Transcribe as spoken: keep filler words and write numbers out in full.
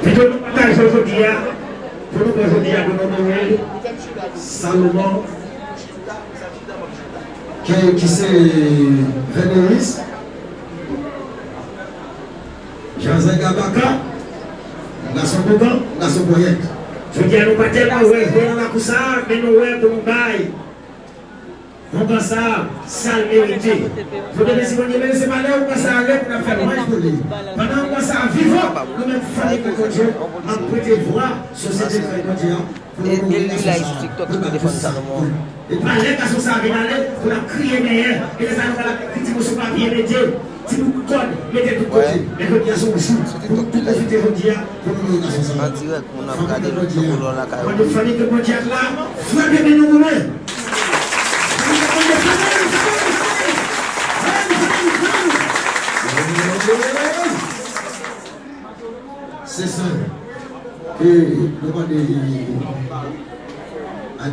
Videyo nou pataje jodi a, pou nou pran jodi a, pou nou onore Salomon, ki, ki se venderis, Jean Zèga Baka, yon gason boukan, yon gason ponyèt. Jodi a nou pa tèlman wè jwe nan lakou sa a, men nou wè pou nou bay. Ongan sa a, sa l merite. Foto mesi Bondye, men se pa lè ongan sa a ale pou n ap fè lwanj pou li. Pandan ongan sa a vivan, nou menm fanmi Krèk Bondye, n ap prete vwa sosyete Krèk Bondye a pou nou onore gason sa a, pou n ba l tout sa. E pa lè gason sa a vin ale pou n ap kriye dèyè, e lè sa nou pral ap ekri ti moso papye mete, ti bout kòd mete tout kote. Men jodi a se yon jou pou nou tou pwofite jodi a pou nou onore gason sa a. Fanmi Krèk Bondye a, mande fanmi Krèk Bondye a la, frape men nou goumen. Se sa. E nou mande